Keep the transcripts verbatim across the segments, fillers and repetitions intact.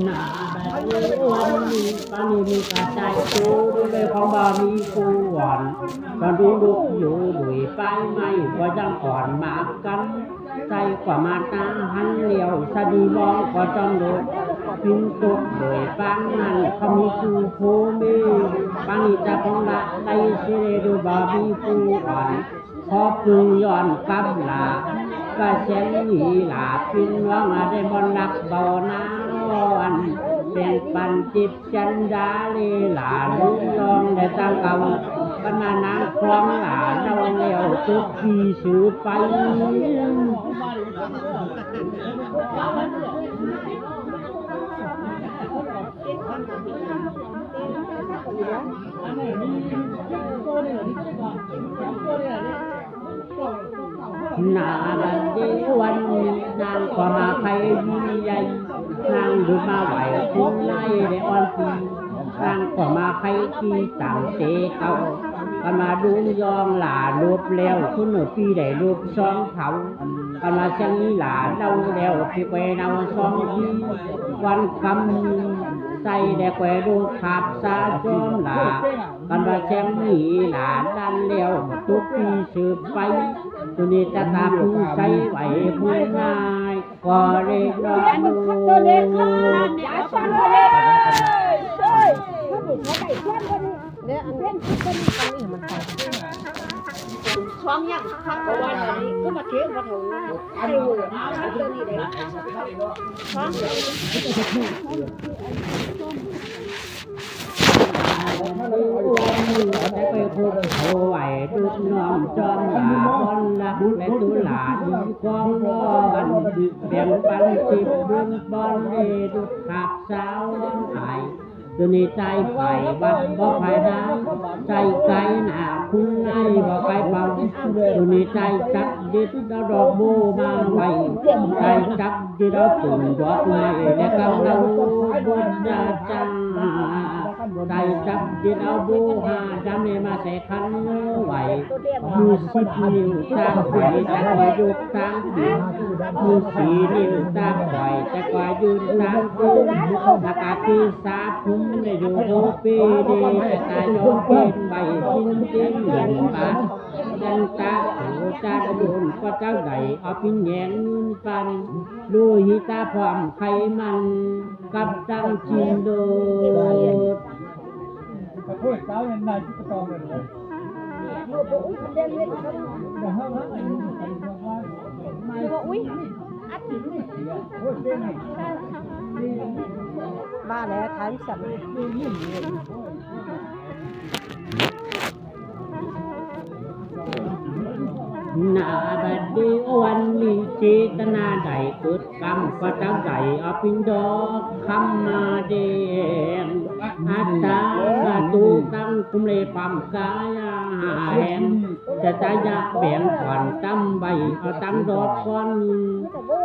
นาบัดนี้วันนี้ปานิมิตาใจโตด้วยความบ่มีผู้หวั่น ตอนดูลูกอยู่ด้วยปลายไม้ก็ยังอ่อนหมากกัน ใส่กว่ามาตาหันเหลียว สะดีมองก็จอมโลก พินตกโดยปางนั้น เขามีคู่โพเม ปานิจจาของละได้เสด็จดูบ่มีผู้อ่อน ขอพึงย้อนกำลา กระแสงหนีหลา พินน้องอาได้มนต์รักเบาหน้าอ่อน แบ่งปันจิต จันดาเลหลาลุงลองได้ตั้งเก่า บรรดานางครองหลาเล่าแล้วทุกทีสืบไป นาบัดเดวันนี้นางก็มาไขดีใหญ่ นางดูมาไหวคุณนายได้อ่อนปี นางก็มาไขดีต่างเตเก่า ก็มาดูยองหลาลบแล้ว คุณหนูปีได้ลบสองเขา ก็มาเสียงนี้หลาเล่าแล้วที่ไปเนาสองที วันคำใส่ได้แกวดูขับสาจอมหลา กันว่าแซมมีหลานดันแล้วทุกปีสืบไป ตัวนี้จะตาผู้ใช้ไหวผู้ง่าย ก็เลยรอดู เนี่ยอันเป็นที่เป็นอันนี้มันไป สองอย่างครับ เพราะว่าอันนี้ก็มาเทมาถึงไอ้หัวอันตัวนี้เลยสองอย่าง แต่ไปพบเขาไหวทุกน้องจอมหลาบอนรักและตุลาอีกองร้อน แบ่งปันสิบบุญบอนเอดุดขับสาวร้องไห้ ตัวนี้ใจฝ่ายวัดบ่ฝ่ายดา ใจไกลหน้าคุณนายบ่ไกลเป่า ตัวนี้ใจจักดิดเอาดอกโบมาไหว ใจจักดิดเอาตุ่มดอกไม้และกำลังบุญญาจา ใจจักดิดเอาโบหาดำเนี่ยมาใส่ ขันไหว มือสิบนิ้วตางไหว แต่ก็ยุดตางผิด มือสี่นิ้วตางไหว แต่ก็ยืนตางผิด อากาศที่สาบผมได้อยู่โฮเปเด แต่ตายอมเป็นใบกินเต็มหนึ่งบาท ยันตาหูตาดุนก็เจ้าใดเอาปิ้นแยงเงินปัน โลหิตาพร้อมไขมัน กับตังจินโดด มาแล้ว ถ่ายสัตว์ นาบัดเดวันนี้เจตนาใดเกิดกรรมก็จะไหวเอาปิ้นดอกคำมาแดง อัตตาตุตังกุมเลปามกายาแหง จะจะยะแบ่งก่อนตำใบเอาตังดอกก้อนหนึ่ง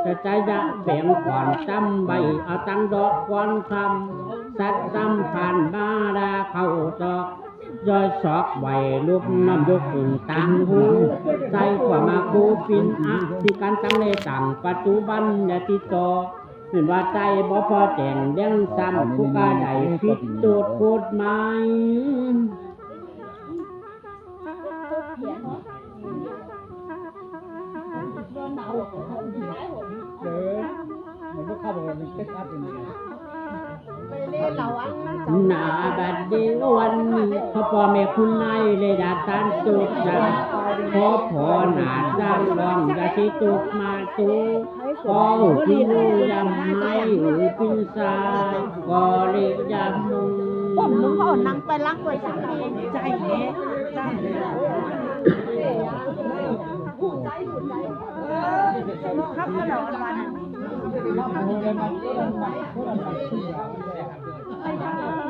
จะจะยะแบ่งก่อนตำใบเอาตังดอกก้อนคำ สัตว์ตำผ่านมาดาเข้าจอก ย่อยซอกไหวลุกน้ำยกขึ้นตางหู ใส่กว่ามาคูปินอธิการตังเลตังปัจจุบันและติดต่อ เห็นว่าใจบ่พอแต่งเลี้ยงซ้ำผู้กาใดผิดโทษกฎหมาย หน้าบัดเดี๋ยววันนี้ ขอพ่อแม่คุณนายและญาติท่านทุกท่าน ขอพ่อหน้าจางรอง อย่าสิตกมาตุกข์ ขอผู้อยู่ยามให้อยู่เป็นสา ก็เรียกยามมุง ผมหลวงพ่อนั่งไปล้างถ้วยสักที ใจเนี่ย ครับ ก็เดี๋ยววัน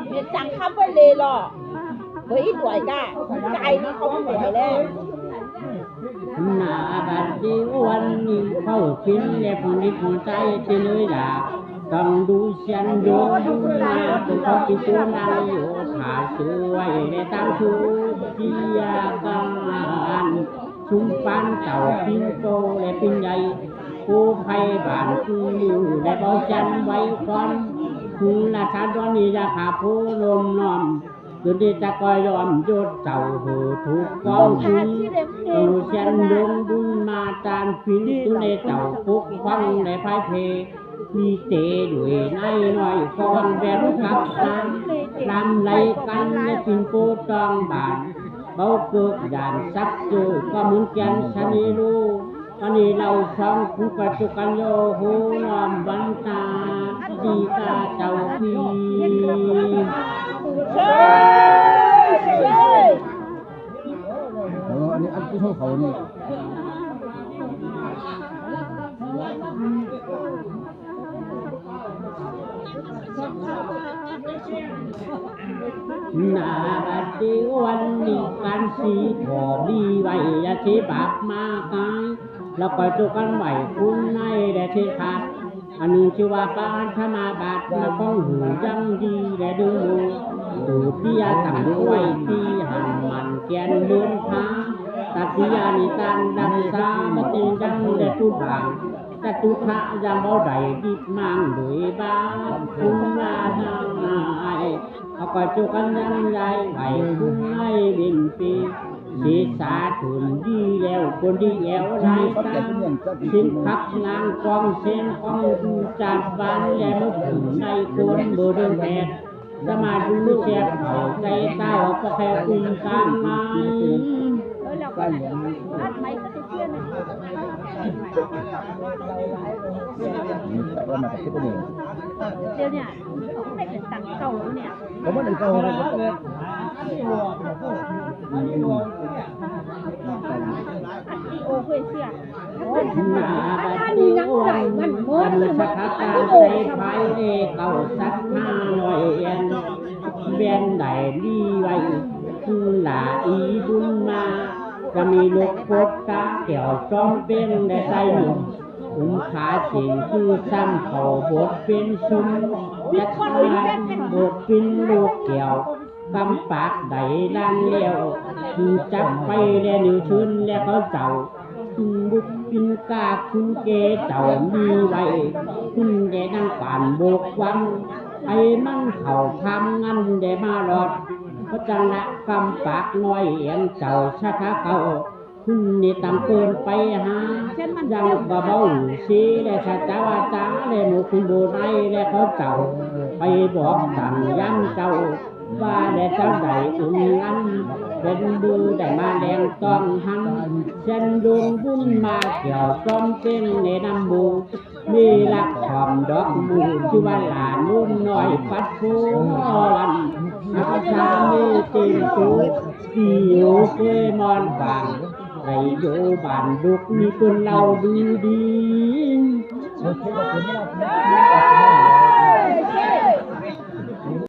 เม็ดจังคำเปิ้นเลยหรอ เฮ้ย ด่วยก้า ใจนี่เขาด่วยแล้ว หน้าบัดเดี๋ยววันนี้ เขาเป็นและผู้นี้ผู้ใจเจริญดา ต้องดูเสียนโยมดูหน้า ผู้เขาที่ตัวนางอยู่ ถ้าสวยและตามทุกที่อาการ ชุมปานเจ้าปิ่นโตและปิ่นใหญ่ ผู้ไพบ้านผู้อยู่และเบาจันไว้ก่อน คุณราชาดอนนี่ราคาผู้ลมน้อม อยู่ดีจะก็ยอมยศเจ้าหือถูกกองทุน เจ้าเสียนลงบุญมาตานปิ่นตุในเจ้าปกฟังและพายเพ มีเตด้วยนายน้อยกองแหวนกับตา ลำไหลกันในปิ่นโปตองบาน เบาเกิกด่านสักเจอก็เหมือนแกนชะนีลูก วันนี้เราสองคู่ก็จุกันโยโหน้อมวันตา ดีตาเจ้าปี เออ อันนี้อันผู้เฒ่าเขานี่ หน้าบัดเดี๋ยววันนี้การสีขอดีไว้อย่าสิบาปมาขาย แล้วก็จุกันไหวคุณนายและสิขาด อันนี้ชื่อว่าปาฐมาบาทมาของหูยังดีและดึงดูดูที่ยาตั้งไว้ที่หันมันแกนเดินทางตัดที่ยานิทานดังสามาติงยังและผู้บาง จตุทะยังบ่ได้ดิบมังโดยบาปคุณนาย เอาก็จุกันยังยายไหวคุณนายเบนปี ศีรษะถุนดีแล้วคนดีแอวลายตา สินพักนางกองเส้นของดูจัดบ้านและมุกถึงในคนบ่เดินแผด สมาธิแซ่บเข้าใจเต้าก็แค่คุณกลางไม้ เออ เราก็ได้ อัดไม้ก็จะเชื่อนะ แต่ว่ามาจากที่คนอื่น เดี๋ยวเนี่ย ไม่เป็นตังค์เก่าแล้วเนี่ย ก็มันเป็นเก่าแล้ว อัดวิดีโอเพื่อเชื่อ หน้าบัดนี้วันนี้ วันสักการใส่ไฟเอเก่าสักห้าร้อยเอ็น แบนได้ดีไว้ คือหลาอีบุญมา จะมีลูกกบตาแก้วจอมเป็นได้ใส่หนุ่ม อุ้มขาเสียงคือซ้ำเขาบทเป็นซุม จัดการบทเป็นลูกแก้ว กำปากได้ล้างแล้ว คือจับไปและนิวชื่นและเขาเจ้า คุณบุตรปินกาคุณแกเจ้ามีไว้ คุณแกนั่งปานโบกวัง ไอ้มันเข้าทำงันได้มาหลอด เพราะจังละกำปากน้อยเอ็นเจ้าชะทะเขา คุณนี่ตั้งเปิ้นไปหา ยังบ่เบาสีและสัจจาวาจาและหมู่คุณโบไนและเขาเจ้า ไปบอกสั่งย้ำเจ้า ว่าและเจ้าใดอุ่นอัน เป็นบูได้มาแดงต้องหัน เช่นดวงบุญมาเกี่ยวจอมเป็นในน้ำบู มีรักหอมดอกหมู่ชื่อว่าหลานนุ่นน้อยปัดโพลัน อาสามีเต็มตัว ที่อยู่เพื่อมอนบาง ได้อยู่บ้านลูกมีคนเล่าดูดี